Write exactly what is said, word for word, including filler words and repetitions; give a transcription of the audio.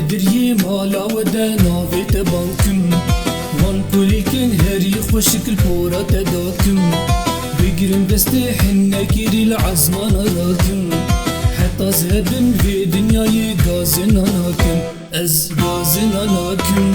Giriyê mala we de navê te bankim. Van kulîkin herî xweşik li pora te dakim. Bigirim destê hinekî rî li ezmana rakim. Heta ez hebim vê dinyayê gazina nakim. Ez gazina nakim.